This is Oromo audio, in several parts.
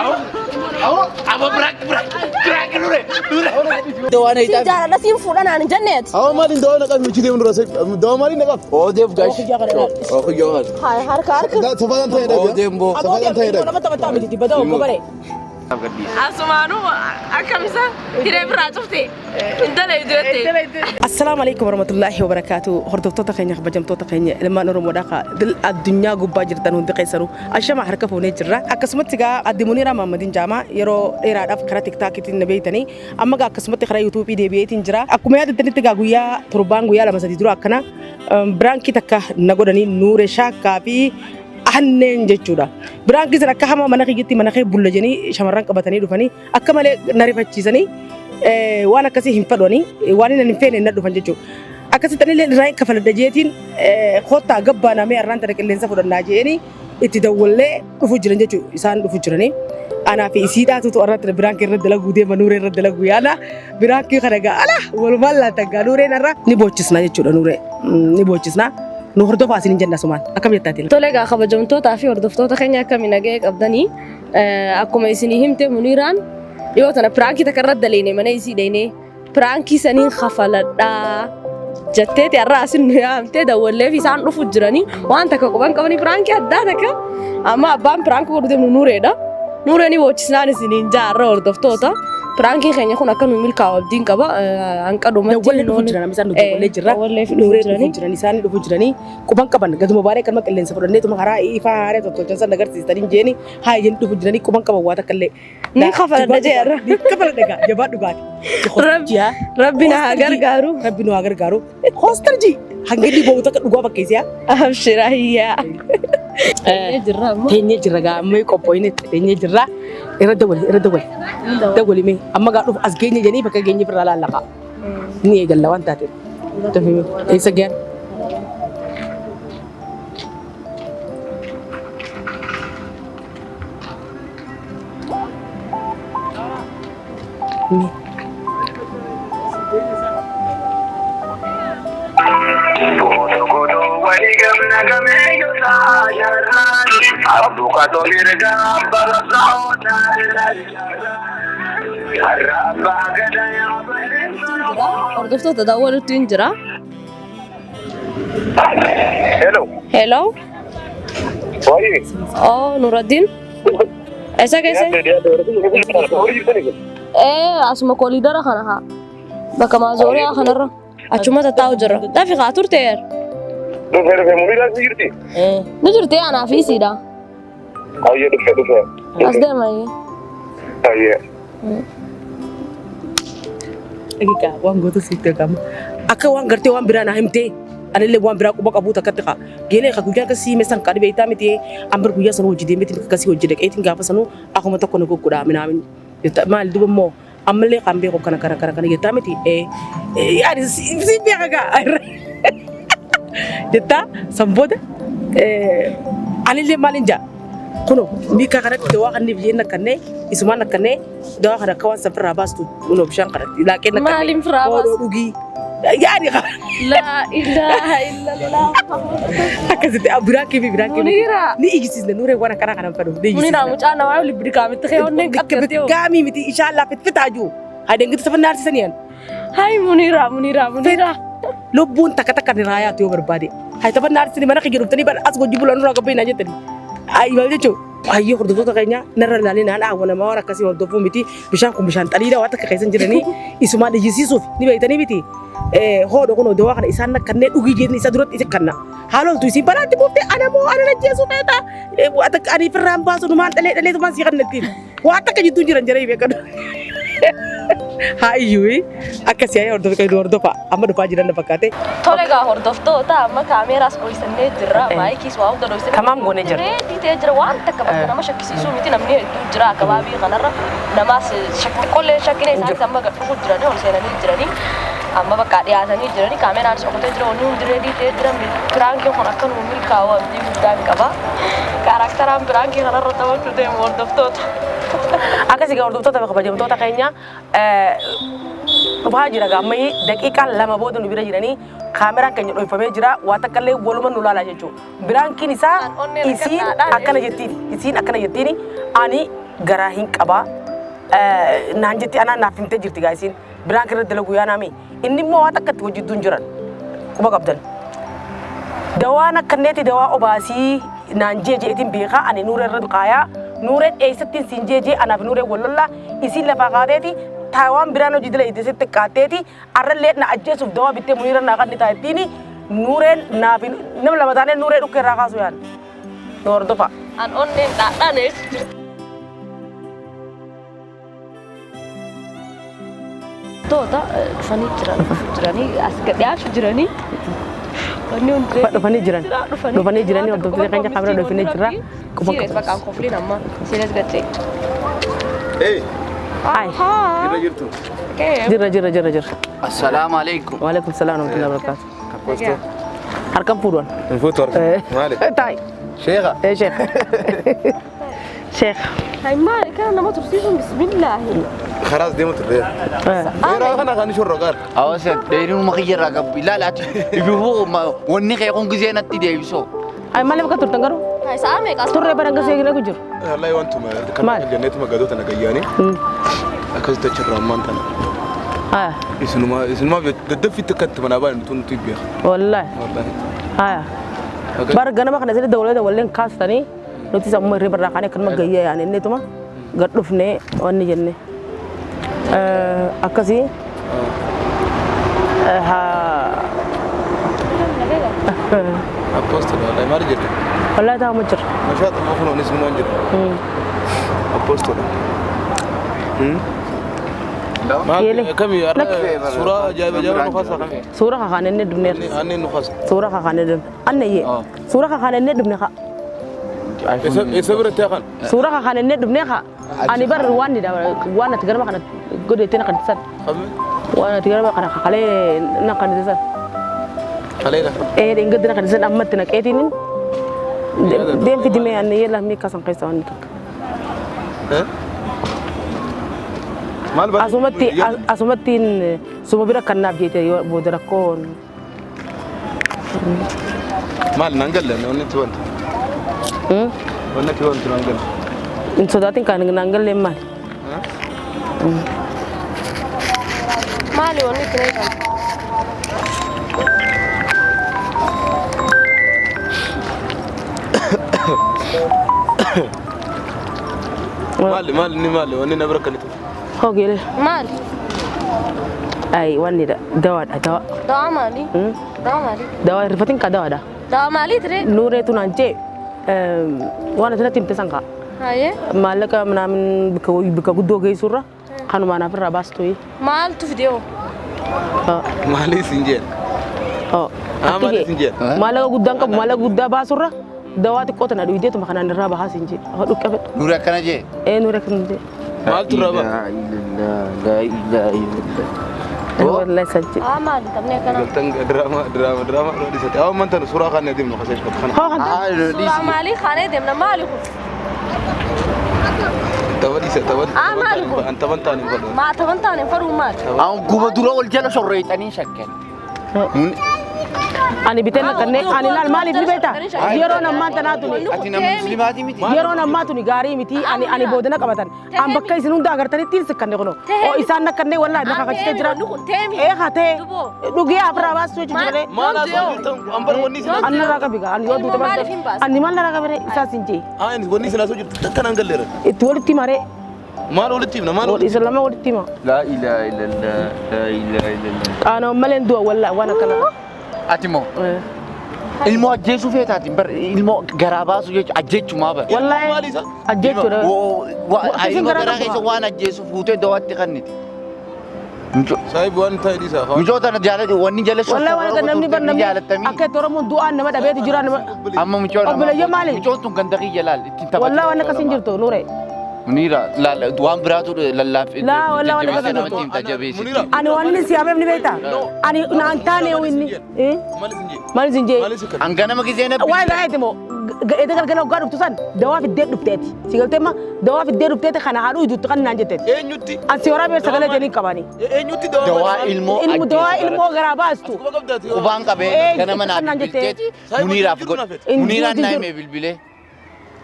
Abo prank prank prank nure nure. Dawaan Siin hiixaa. jaaladha siin fuudha naan hin jenneeti. Awwa maaliin dawaa naqaf michi deemu dura dawaa maaliin naqaf? Odeef gash. Kiyyaa kana ilaali. Kiyyaa kana. Hayi harka harka. Safaan ta'e dhabe. Odeef boo. Safaan ta'e dhabe. Nama taphataa miti badaa obbo bare. Asumaanuu akkamisa hiree biraa cufte intala ijoollee. Assalaamu alaikum warahmatullaahi wabarakaatu. Hordoftoota keenya kabajamtoota keenya ilmaan Oromoodhaa ka dil addunyaa gubbaa jirtan hundi keessanuu ashama harka fuunee jirra. Akkasumatti gaa adde Muniiraa Mahammadiin Jaamaa yeroo dheeraadhaaf karaa TikTokiitiin na beektanii amma gaa akkasumatti karaa YouTubeii deebi'eetiin jira. Akkuma yaadattanitti gaa guyyaa torbaan guyyaa lama sadii dura akkana prankii takka na godhanii Nuure Shaakkaa fi Anneen jechuudha. Prankii sana akka hamaa mana kiyyatti mana kee bulla jedhanii shamarran qabatanii dhufanii akka malee na rifachiisanii waan akkasii hin fedhanii waan inni hin feene na dhufan jechuudha. Akkasitti anillee irraa hin kafaladha jeetiin kottaa gabbaa namee arraan tana qilleensa fudhannaa jeeni itti dawwallee dhufu jiran jechuudha. Isaan dhufu jiranii. Anaa fi isiidhaatutu arratti prankii irra dalaguu deema Nuuree irra dalaguu yaala. Prankii kana gaa ala walumaan laatan gaa Nuureen irra ni boochisna jechuudha Nuuree ni boochisna. Nu hordofaa isin hin jenna sumaan akkam jettaatiin. Tole egaa kabajamtootaa fi hordoftoota keenya akkami nagahee qabdanii akkuma isinii himte Muniiraan dhiyoo tana prankii takka irra daleene mana isii dheenee prankii saniin kafaladhaa jetteeti har'a asin nu yaamtee dawwallee fi isaan dhufu jiranii waan takka quban qabanii prankii addaa takka amma abbaan prankii godhu deemnu Nuureedha. Nuuree ni boochisnaan isiniin jaarra hordoftoota. Prankiin keenya kun akka nu milkaa'u abdiin qaba. Hanqa dhumatti Dawwallee dhufu jiran isaan nu dawwallee jirra. Dawwallee dhufu Nuuree dhufu jiranii. jiran isaan dhufu jiranii quban qaban gaduma baanee kanuma qilleensa fudhanneetuma karaa ifaa haaree tottolchan san agarsiistanii jeeni haa jenni dhufu jiranii quban qaban waa takka illee. Ni kafaladha jeerra. Ni kafaladha gaa jabaa dhugaati. Rabbi na haa gargaaru. Rabbi nu haa gargaaru. Hoostar ji hanga inni ba'u takka dhugaa fakkeessiyaa. Abshira hiyyaa. Jirra ammoo. Teenyee jirra gaa amma qophooyne teenyee jirra. Irra dawwali irra dawwali. Dawwali mee amma gaa dhufu as geenye jedhanii bakka geenye firraa laallaqa. Ni eegalla waan taateef. Dafii eessa ga'an? Ni. Hordoftoota daawwaluutti hin jira. Hello. Hello. Wayi. Oh, Nuruddin. Eessa keessa? Ee, asuma kooliidara kana haa. Bakka maazooriyaa kanarra. Achuma tattaa'u jira. Dafi haa turteer. Dhufe dhufe Muniiraan si jirti? Ni jirti anaa fi isiidha. Ayyee dhufe dhufe. As deema. Ayyee. Egaa waan gootu sitti argama. Akka waan gartee waan biraa naa himtee anillee waan biraa quba qabuu takkatti kaa. Geelee ka guyyaa akkasii hime san kadhi beektaa miti an bar guyyaa sanuu hojii deemeetiin akkasii hojii dhaqeetiin gaafa sanuu akkuma tokko na goggodhaa minaamin. Maal duba immoo ammallee kan beeku kana kana kana kana jettaa miti yaani si beeka gaa jettaa san booda anillee maalin jaa kuno miika kanatti dawaa kanniif jeen akkannee isumaan akkannee dawaa kana akka waan san firraa baastu kunoo bishaan kanatti laaqeen akkannee Maaliin firraa baastu? Hoodoo dhugii yaani Laa ilaaha illallah. Akkasitti biraan keefi biraan keefi Muniira. Ni iyyisiisne Nuuree waan akkanaa kanan fedhu ni Muniira iyyisiisne. mucaa namaa waliin bidikaamitti kee onneen qabdi. Gaamii miti inshallah fitfitaa jiru. Haadha safannaa arsisanii an. Hai Muniira Muniira Muniira. Lubbuun takka takka ni raayaatu yoo barbaade. Hayi taphannaa arsisanii mana kiyya dhuftanii bara as gojji bulan nurraa gabbainaa jettanii. Ayi maal jechuun. Hayyee hordoftoota keenya narra ilaalee naan haawwa namaa waan akkasii hordofuu miti. Bishaan kun bishaan xaliila waan takka keessa hin jiranii isumaan iyyisiisuuf ni beektanii miti. Hoodho kun dawaa kana isaan kanneen dhugii jeetni isa duratti isa kanna. Haaloltu isiin balaatti buuftee ana moo ana najjeesuu feeta. Waan takka ani firraan baasu numaan dhalee dhalee tumaan sii kannattiin. Waan takka jidduu jiran jedhee beekadu. Haa iyyuu akkasii haa hordofaa hordofa amma dhufaa jiran na fakkaate. Tole egaa hordoftoota amma kaameeraas dhoysannee jirra. Maayikiis waa hunda dhoysannee. Tamaam goonee jirra. Ready ta'ee jira waan takka bakka nama shakkisiisuu miti namni hedduu jira akabaabii kanarra namaas xiqqoollee shakkine isaanis amma gad dhufu jiranii ol seenanii jiranii amma bakka dhiyaatanii jiranii kaameeraanis dhokatee jira wanni hundi ready ta'ee jira prankiin kun akka nu milkaa'u abdii guddaan qaba. Kaaraakteraan prankii kanarra taphachuu deemu hordoftoota. Akkasii egaa hordoftoota fi kabajamtoota keenya dhufaa jira gaa ammayyi daqiiqaa lama booda nu bira jiranii kaameraan keenya dhoyfamee jira waa takka illee waluma nu laalaa jechuudha. Prankiin isaa Kan onnee isiin rakkataadhaan akkana jettiin isiin akkana jettiin ani Garaa hin qabaa naan jetti, anaan naaf himtee jirti gaa. Isiin biraan irra dalagu yaa naami. Inni immoo waan takka itti hojjettu hin jiran quba qabdan. Dawaan akkanneeti dawaa obaasii naan jee jeetiin beekaa. Ani Nuuree irra kaayaa, Nuureen eessattiin siin jee jee, anaaf Nuureen wal lollaa. Isiin lafaa kaateeti taawaan biraan hojii dala itti sitti qaatteeti arrallee na ajjeesuuf dawaa bittee Muniira naa kan taa'ettiin. Nuureen naaf nama lama taanee Nuuree dhukkee irraa kaasu yaan nu hordofa. An onneen dhaadhaan eessu jirti. Toota dhufanii jiran, jiranii as dhiyaachuu jiranii. Wanni hundi Dhufanii jiran. Dhufanii jiranii, hordoftoota keenya kamera dhufanii jira. Quba Serious bakka an kofliin amma serious gattee. Ee, Ay, irra jirtu. Jirra, jirra, jirra, jirra. Assalaamu alaikum. Waalaikum salaam wa rahmatullahi wa barakatuh. Harkan fuudhan. Hin fuutu harka. Maali? Taa'i. Sheekha. Ee sheekh. Sheekh. Hay maali kana nama tursiisuun, bismillaahi. Karaas deemu turre. Yeroo kana kan shorro qaar. Hawaasa dheerinuma kiyyarraa qabu ilaala ati ififuu wanni kee kun gisee natti deebisoo. Ay, maaliif akka turtan garuu? Hay sa'a meeqa? Turree bara gasee eegna jiru. Wallahi wantuma kan Maali? jenneetuma gadoota nagayyaanii akkasitti achirraa ammaan tana. Haya. Isinuma isinumaaf daddaffitti akka itti manaa baay'ee nuti beeka. Wallahi. Wallahi. Haya. Bara ganama kana sirri dawlee dawalleen kaastanii nuti sammuu hirriba irraa kaanee akkanuma gayyaa yaane innetuma gad dhufnee wanni jenne. Akkasii. Haa. Apostol wallahi maali jirta? Wallahi taa'uma jira. Mashaa Allah, kun isinumaan jira. Apostol. Maal Yeele. kami har'a suuraa ajaa'iba ajaa'iba nu kaasa kami? Suura kakaanennee dhufneerra. Anneen nu kaasa. Suura kakaanennee dhufne. Annayyee. Suura kakaanennee dhufne kaa. Isa biratti haa kan? Suura kakaanennee dhufne kaa. Ani bar waan ni waan ati ganama kana godhettee na qantisan. Kami? Waan ati ganama kana kakalee na qantisan. Kaleedha. Ee, dheengaddi na qantisan ammatti naqeetiin deem fidimee annayyee lammii kasan keessa waan takka. Maal barri? Asumatti asumatti suma bira kannaaf jeete yoo booda rakkoon. Maal naan galle wanni itti wanti? Wanni itti wanti naan galle. Hin sodaatin, kan naan galleen maali? Maali wanni itti eegamu? Maali maali inni maali wanni na bira kanitu? Hoo geele. Maali? Ay, wanni dawaadha, dawa. Dawaa maali? Dawaa maali? Dawaa hirrifatin ka dawaadha. Dawaa maalii ture? Nuureetu naan jee waan asirratti himte san kaa. Hayyee. Maallaqa minaamin bikka guddoo geessurra kanumaan ofirraa baastu. Maaltu fide hoo? Maali isin jeen? Ah, maali isin jeen? Maallaqa guddaan qabu, maallaqa guddaa baasurra dawaa xiqqoo tana dhuydeetuma kanaan irraa bahaa siin jee. Dhukkee fedhu. Nuuri akkana jee. Ee, Nuuree kan jee. Maaltu irraa ba'a? La ilaha illallah. Wallahi san jee. Haa, maali taphni akkanaa? Galtan diraamaa diraamaa diraamaa dhoo dhisate. Awwa man tana suuraa kan deemnu kasee kana. Hoo kan Ah, Suuraa maalii kaanee deemna, maali kun? Tapha dhise tapha. Ah, maali kun? An taphan taane hin fadhu. Maa taphan taane hin fadhuu maali? An guba dura ol jala shorreexanii shakkan. Ani bitee naqannee ani laal maaliif ni beektaa? Yeroon ammaa tanaa tuni. Ati nama musliimaati miti. Yeroon ammaa tuni gaarii miti, ani boodana qabatan. An bakka isin hunda agartanitti hin sikkanne kuno. Oo isaan naqqannee wallahi na kakachitee jira. Ee haa ta'e dhugee afraa baasuu jechuudha malee. Maal haasa'u jirtan an bar wanni isin Ani narraa qabi gaa, ani yoo duute Ilmoo maaliif hin baasin? Ani maal narraa qabare isaas hin jee. Ah, wanni isin haasa'u jirtu takka naan galleera. Itti walitti maree. Maal walitti himna maal walitti Isa lama walitti hima. La ilaha illallah. La ilaha illallah. Qaanoo malee du'a wallahi waan akkana. Ati moo ilmoo ajjeesuu feetaati bar, ilmoo garaa baasuu jechuun ajjeechumaa bar. Wallahi Maali isa? ajjeechuudha. Ilmoo garaa keessa waan ajjeesu fuutee dawaatti kanniti. Saayib waan ta'e dhiisaa. Mucoo tana jaalladhu wanni jala Wallahi waan akka namni bar namni jaalattamii. akka itti Oromoon du'aan nama dhabeeti jira nama. Amma mucoo nama. Obboleeyyan maali? Mucoon tun ganda kiyya laal ittiin taphatu. Wallahi waan akkas hin jirtu Nuure. Muniira laal waan biraatu lallaaf. Laa, wallahi waan akkas hin namatti himta jabeessitti. Muniira. Ani waan inni siyaafeef ni beektaa? Ani naan taane yoo inni. Maal isin jee? Maal isin jee? Maal isin kan? Hanga nama gisee na Waan irraa moo eeda galgala hoggaa dhuftu san dawaa fiddee dhufteeti. Si galtee ma dawaa fiddee dhufteeti kana haadhu iduutti kan naan jetteeti. Eenyutti? An si waraabee sagalee jedhanii qabanii. Eenyutti Dawaa ilmoo Ilmu dawaa ilmoo garaa baastu. Quba qabdaati. Qubaan qabee Ee, ganama naa kannaan jettee. bilbilteeti Muniiraaf godhe. Hin Muniiraan jiru, naa jiru. himee bilbilee.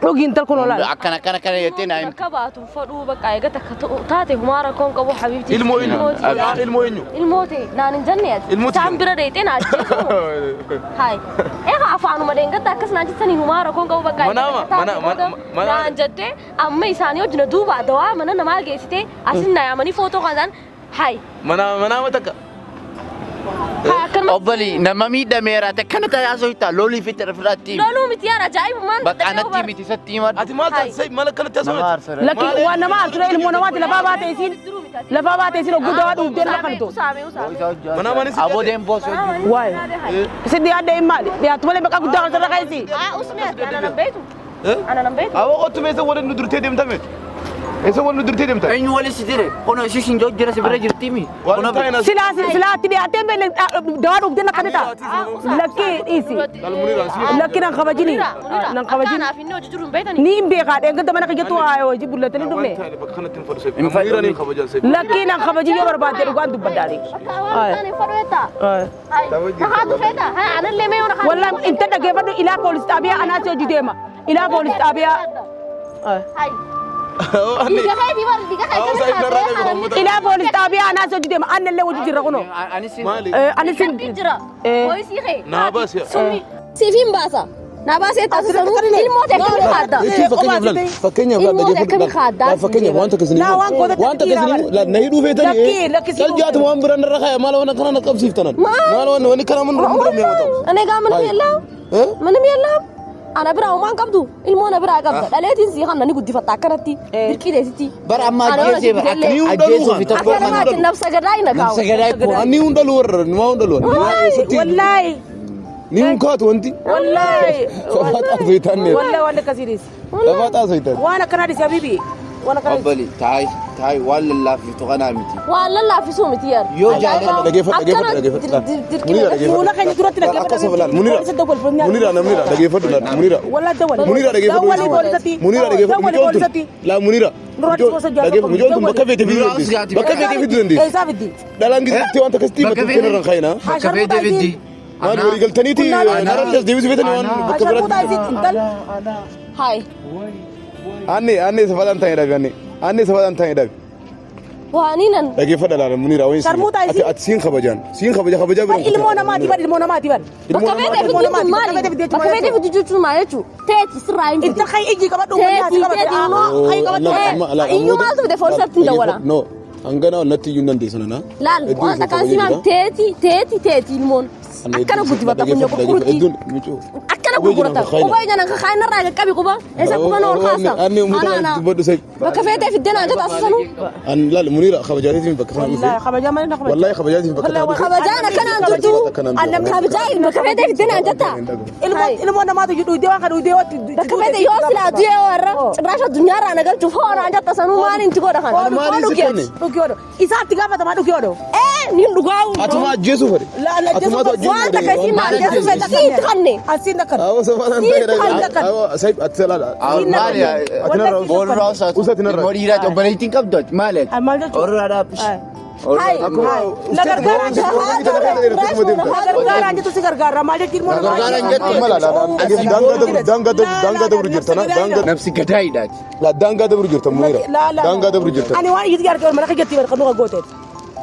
Dhugi intal kun olaal. Akkana akkana akkana jettee naa himte. Akka baatu fadhuu bakka eega takka taate humaa rakkoon qabu habiibti. Ilmoo eenyu? Ilmoo eenyu? Ilmoo ta'e naan hin jenne ati. Ilmoo Isaan bira deetee na ajjeesu. Hayi. Egaa afaanuma dheengadda akkas naan jettanii humaa rakkoon qabu bakka eega Manaama, takka taate mana- mana- booda mana- naan jettee amma isaanii wajjin duuba dawaa mana namaa geessitee asin na yaamanii footoo kaasaan hayi. Mana manaama takka. Hayi akkanuma. Obbali nama miidhameera ati akkana tajaajilta lolii fi fudhatti. Loluu miti yaada ajaa'ibummaan Bakka anatti miti isatti himadhu. Ati maal taate sai maal akkanatti Nama haasawaa? aarsa. Lakki waan nama aarsudha ilmoo namaati lafaa baate isiin lafaa baate isiin ogguu dawaa dhuugdee nama kan ta'u. Usaame usaame. Manaama ni si Aboo deem boos hojii. Waay. Isin dhiyaadde hin maali? Dhiyaattu malee maqaa guddaa kan sirra keessi. Aa usme ati ana nan beektu. Ana nan beektu. Aboo qottu meessa waliin nu durtee deemtame? Eessa waliin nu durtee deemta? Eenyu waliin si jire? Kunoo ishii sin jira si bira jirti mi? Waan hin taane as. Silaa silaatti dhiyaattee beekne dawaa dhuugdee akka ni ta'a. Lakki dhiisi. Lakki nan kabajini. Nan kabajini. Akkaanaaf inni hojii jiru hin beektani. Ni hin beekaa dheengadda mana kiyyattuu haa hojii bullatanii dhufne. Bakka kanatti hin fadhu sai. Muniiraan hin kabajan sai. Lakki nan kabajii yoo barbaadde dhugaan dubbaddaani. Bakka waan taane fadhu jettaa. Nakaatu feeta. Anallee mee yoo nakaatu. Wallaan inta dhaggeeffadhu ilaa poolis xaabiyaa anaasi hojii deema. Ilaa poolis xaabiyaa. Hayi. Dhiiga keetii bar dhiiga Awwa, keetii saayif narraa dhabe uummata. Ilaa poolis xaabiyaa anaasi hojii deema. Annallee hojii jirra kunoo. Anis Maali? Anis Rabbi jira. Poolisii kee. Naa baasi. Summi. Siif hin baasa. Naa baasee taasisanuu ilmoo ta'e akkamii kaadda? Jechuun fakkeenyaaf laal fakkeenyaaf laal Ilmoo ta'e akkamii kaaddaa? Laal fakkeenyaaf wanta akkasii Laa, waan goota wanta akkasii laal na hidhuu feetanii Lakkii, lakkii si laal jaatuma waan biraan irra kaaya maal waan akkana na qabsiiftanan maal waan wanni kana mun dura mi'a ta'u. እኔ ጋር ምንም የለም ምንም የለም። Ana biraa homaan qabdu ilmoo na biraa qabda dhaleetiin sii kana ni guddifatta akkanatti dirqii teessitti. Bara amma ajjeesee bara Ani ajjeesuu fi tokko Akka namaatti nafsa gadaa hin kaa'u. Nafsa gadaa kun. Ani hunda warra numa hunda warra. Wallaahi. Ni hunkaatu wanti. Wallaahi. Lafaa xaasoo itti Wallaahi waan akkasii dhiisi. Lafaa xaasoo itti. Waan akkanaa dhiisi habiibi. Waan akkanaa dhiisi. Obbali taayi taayi waan lallaafiftu kanaa miti. Waan lallaafisuu miti yaar. Yoo jaalala Dhageeffadhu dhageeffadhu dhageeffadhu. Fuula keenya duratti Akkasuma laal Munira. Munira namnira dhageeffadhu laal Munira. Wallaahi dawwali. Munira dhageeffadhu. Dawwali poolisatti. Munira dhageeffadhu. Dawwali Mucoon tun. poolisatti. Laa Munira. Nurratti gosa jaarraa Dhageeffadhu mucoon tun bakka feete fiduu dandeessi. Bakka feete fiduu dandeessi. Eessaa fiddi? Dhalaan gisitti wanta akkasitti Bakka himatu feete- kennan kaayina. Bakka feete fiddi. Maal walii galtaniiti naratti as deebisuu feetanii waan bakka Sharmuutaa biraatti. isiin intal. Hayi. Anne anne safaadhaan taa'ee dhabi anne anne safaadhaan taa'ee dhabi. Waaniinan Dhageeffadha laala Munira wayin. Sharmuutaa isiin. Ati siin kabajaan siin kabaja kabajaa Bar ilmoo namaati bar ilmoo namaati bar. bakka feete Ilmoo fiddi namaati, jechuun maali? bakka feete fiddi jechuun Bakka feete fiddi jechuun maal jechuun? Teeti sirraa hin fiddi. Intal kai ijji qabadhu uummanni Teeti asii qabate. teeti immoo. Kai qabadhu. Iyyuu maaltu fide poolisatti hin dawwala. No hangana natti iyyuu hin dandeessu nana. Laal waan takkaan simaan teeti teeti teeti ilmoon. Akkana guddifatta funyoo qulqulluutti. Hedduun micuu. Akkana gurgurata. Quba ija nan kakaa'in irraa qaqqabi quba. Eessa quba na ol kaasa? Anni uummata Ana ana. dubbadhu sai. Bakka feetee fiddee naan jetta asasanu. An laal Munira kabajaatiin bakka kana dhufe. Wallaahi kabajaa malee na kabaja. Wallaahi kabajaatiin bakka kana dhufe. Kabajaan akkanaan jirtu. Kabajaa bakka feetee fiddee naan jetta. Ilmoo ilmoo namaatu jiru dhuydee waan kana dhuydee waatti. Bakka feete yoo silaa du'ee warra cirraasha addunyaarraa na galchuuf hoo naan jetta sanuu maaliin itti godha kana? Maaliin si kenne? Dhugii odoo. Isaatti gaafatamaa dhugii odoo. Ee niin dhugaa'u. Atuma ajjeesuu fedhe. Atumaatu ajjeesuu Waan fedhe. takka isiin naan ajjeesuu fedhe sii itti kanne. Asiin akkana. Awwa safaadhaan taa'ee dhabi. Awwa sai ati laala. Maali? Boolraa usaatu. Usaati narraa. Ilmoo dhiiraati obboleettiin qabdu ati maali ati? Maal jechuudha? Orraa dhaabbish. Hayi. Na gargaaraan jettu. Na gargaaraan jettu si gargaara. Maal jechuun ilmoo namaa. Gargaaraan jettu. Amma laala daangaa daangaa dabru jirta na daangaa Nafsi gadaayiidhaati. la daangaa dabru jirta Munira. Daangaa dabru jirta. Ani waan iyyiti argee mana kiyyatti bar kan goote.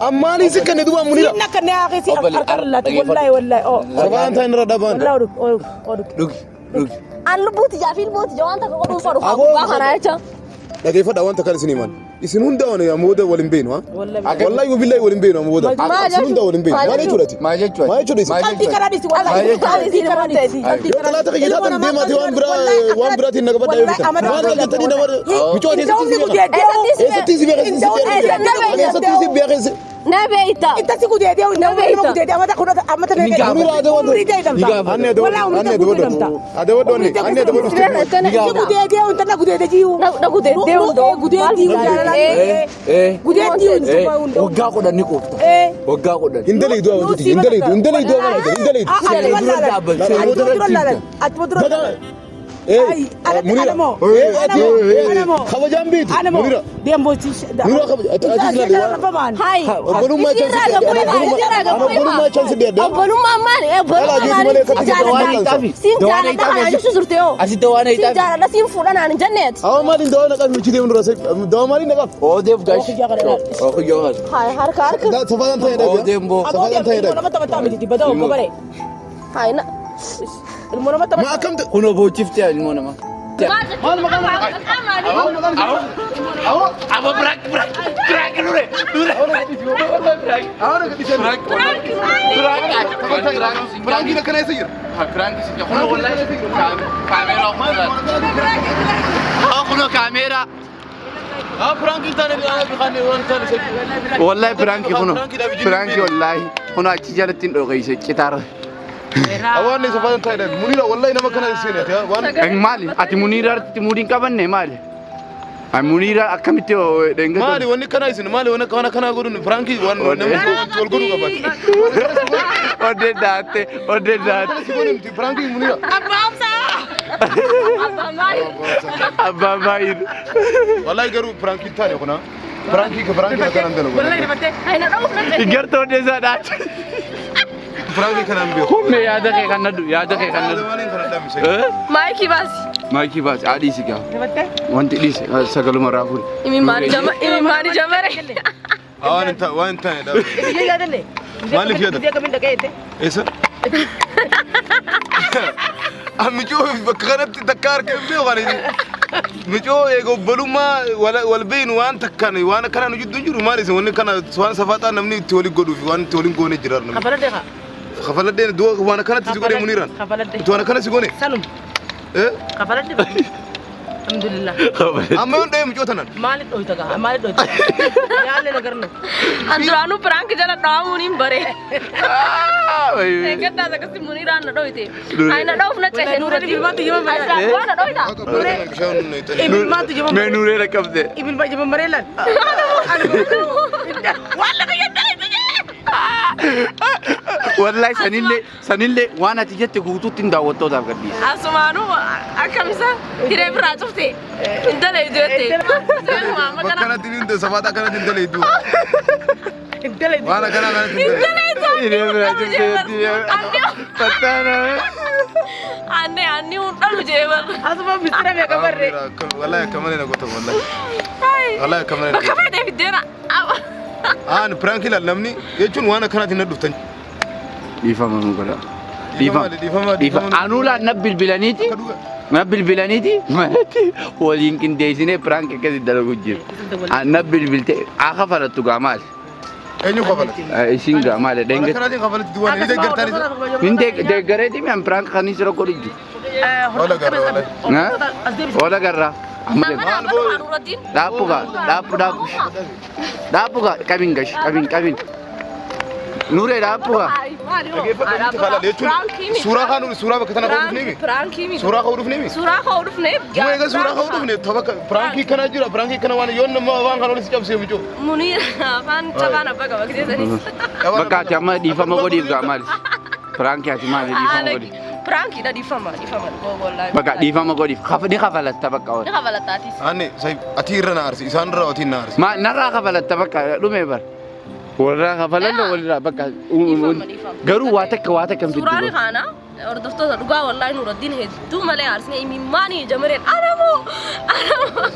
Ammaanii si kenne duuba Munira. Siin akka ne haaqee si harka lallaati wallaahi wallaahi oo. Safaadhaan taa'ee irra dhabaan. Wallaahi oduu oduu oduu. Dhugi dhugi. An lubbuuti jaa fi ilmooti jaa waan takka godhuun fadhu Aboo. gubbaa kanaa jecha. Dhageeffadha wanta kan isin himan. Isin hunda waan amma booda waliin beenu ha. Wallaahi wabillahi waliin beenu amma booda. Isin hunda waliin beenu. Maal jechuudha ati? Maal jechuudha? Maal jechuudha isin? Qalbii karaa dhisi wallaahi. Qalbii karaa dhisi. Yoo xalaata kiyya taatan deemaati waan biraa waan biraatiin na qabadhaa yoo bitan. Maal jettanii nama michoo ati eessatti si beeka? Eessatti si beeka? Eessatti si beeka? Na beeyta. Inta si gudeedee nama gudeedee amata kun amata Ni gaafata. Munira adawwadhu. Umrii ta'e damta. Anni adawwadhu. Anni adawwadhu. Adawwadhu anni. Anni adawwadhu. Si gudeedee intala gudeedee jiru. Na gudeedee hundoo. Gudeedii gudeedii hundoo. Waggaa 10 ni quufta. Waggaa 10. Hin daleedu wanti hin daleedu hin daleedu hin daleedu. Achuma dura laalan. Achuma dura laalan. Achuma dura laalan. Munira. Kabajaan beektu. Munira. Munira kabaja. Ati laali. Hai. Obbolummaa Isirraa gabbuu himaa, isirraa gabbuu himaa. Obbolummaa chance deedda. Obbolummaa maali? Obbolummaa Dhalaa maali? jechuun malee Siin jaaladha. Dawaa Siin jaaladha hiixaafi. kana jechuu turte yoo. Asitti waan Siin hiixaafi. jaaladha siin fuudha naan hin jenneeti. Awwa maaliin dawaa naqaaf michi deemu dura dawaa maaliin naqaaf? Odeef gash. Okuyyoo gash. Hai harka harka. Safaan ta'e dhagaa. Odeem boo. Safaan ta'e dhagaa. Nama taphataa miti badaa obbo bare. Hai na. Ilmoo nama Ma taphataa. akkam ta'e? Kunoo boochiftee ilmoo namaa. Abo prank prank prank nure nure. Prank prank prank. Piraankiin akkana eessa jira? Prank si kunoo wallahi kaameeraa kunoo kunoo kaameeraa. Piraankiin taane waan taane Wallahi prank kunoo prank wallahi kunoo achi jalatti hin dhogeesse citaara. Awwaan safaan ta'e dhagaa. Munira wallahi nama kana seene waan Maali ati Muniiraatti muudii hin qabanne maali? Muniira akkamitti dheengatu? maali wanni kana isin maali wanni kana kana godhuun pirankii waan namni wal godhuu qabaate. Odee daatte odee daatte. Si godhu miti pirankii Munira. Abbaa baay'ee. Wallahi garuu pirankii taane kuna pirankii ka pirankii kana dalagu. Wallahi dabattee. Hai na dha'uuf na ta'e. Gartoo odee isaa dhaatte. Pirankii kana hin beeku. Humna yaada kee kan nadhu yaada kee kan nadhu. Maaliin kana dhaamse? Maayikii baasi. Maayikii baasi haa dhiisi gaa. Dabattee. Wanti dhiisi sagaluma raafuun. Imimmaani jamare. Waan hin taane waan hin taane dhaamse. Biyya yaadalle. Maaliif yaada? Biyya kamiin dhaqee jette? Eessa? Micoo bakka kanatti takka harka hin beeku ani. Micoo eega obbolummaa wal beeynu waan takkaan waan akkanaa nu jidduu jiru maal isin wanni kana waan safaaxaa namni itti waliin godhuuf waan itti waliin goone jira namni. Kafaladhee kaa. Kafaladheen du'a waan akkanatti si godhe Muniiraan. Kafaladhee. Waan akkana si goone. Sanum. Eh? Kafaladhee. Alhamdulillah. Amma yoon dhahee micoo tanaan. Maaliif dhoyta gaa? Maaliif dhoyta? Yaalle nagarnu. An duraanuu prank jala dha'amuun hin bare. Eeggaddaas akkasii Muniiraan na dhoyte. Hai na dha'uuf na cehe Nuureen ilmaatu jima Hai maree. na dhoyta. Ilmaatu jima Mee nuuree dhaqqabde. Ilma jima maree laal. Waan lafa yaddaa Wallahi sanillee sanillee waan ati jette guutuutti hin daawwattootaaf gadhiisa. Asumaanuu akkamisa hiree biraa cufte. Hin dalaydu jette. Bakka kanatti hin safaaxaa kanatti hin daleedu. Waan akkanaa kanatti hin daleedu. Hiree biraa cuftee. Fattaana. Anne anni hun dhalu jee bar. Asuma mistira meeqa barree. Wallahi akka malee na goota wallahi. Wallahi akka malee na Bakka goota. fedhe fiddeena. Aan pirankii laal namni jechuun waan akkanaatiin na dhuftan. Dhiifama nu godha. Dhiifama, dhiifama, dhiifama. Anuu laan na bilbilaniiti. Na bilbilaniiti manatti waliin qindeessinee prank akkasii dalagu jiru. Na bilbilte haa kafalattu gaa maali? Eenyu kafalatti? Isin gaa maali? Waan Dheengatti. akkanaatiin kafalatti waan inni deeggartaan isa. Hin deeggareeti mi'an prank kan isirra godhu jiru. Wala garra wallahi. Ola garraa. Amma Mana amma Nuurraddiin. dhaabbu gaa dhaabbu dhaabbu. Dhaabbu gaa qabin gash qabin qabin. Nuuree dhaabbu gaa. Dhaggeeffadhu kalal jechuun suuraa kaanu suuraa bakka tana ka'uu dhufnee Prankii miti. suuraa ka'uu dhufnee mi? Suuraa ka'uu dhufnee. Duma egaa suuraa ka'uu dhufne tapha pirankii kana jira pirankii kana waan yoon nama waan kana olis cabsee micoo. Muniir afaan cabaan abbaa qaba kiseessanis. Bakka ati amma dhiifama godhiif gaa maali? Prankii ati maali dhiifama godhiif? Prankiidha dhiifama dhiifama wallahi. Bakka dhiifama godhiif ni kafalatta bakka Ni kafalattaatis. Anne sai ati irra na aarsi isaan irra ati na aarsi. Ma narraa kafalatta bakka dhume bar. Warraa kafalalla walirraa bakka Dhiifama dhiifama. garuu waa takka waa takka hin Suuraan fiddu. kana hordoftoota dhugaa wallahi Nuurraddiin hedduu malee aarsine imimmaanii jamareen anamoo anamoo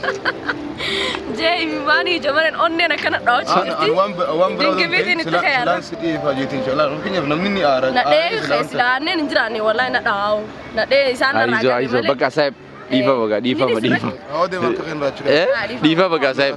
jee imimmaanii jamareen onneen akkana dhaawachuu jirti. Waan waan biraa Dinqibiitiin itti fayyada. silaan si dhiyeeffaa jeetiin inshallah fakkeenyaaf namni ni aara. Nadhee silaanneen hin jiraanne wallahi na dhaawu nadhee isaan narraa Aizo galle aizo malee. bakka saayib dhiifama gaa dhiifama dhiifama. Haa deema akka kan raachuu. Eh dhiifama gaa saayib.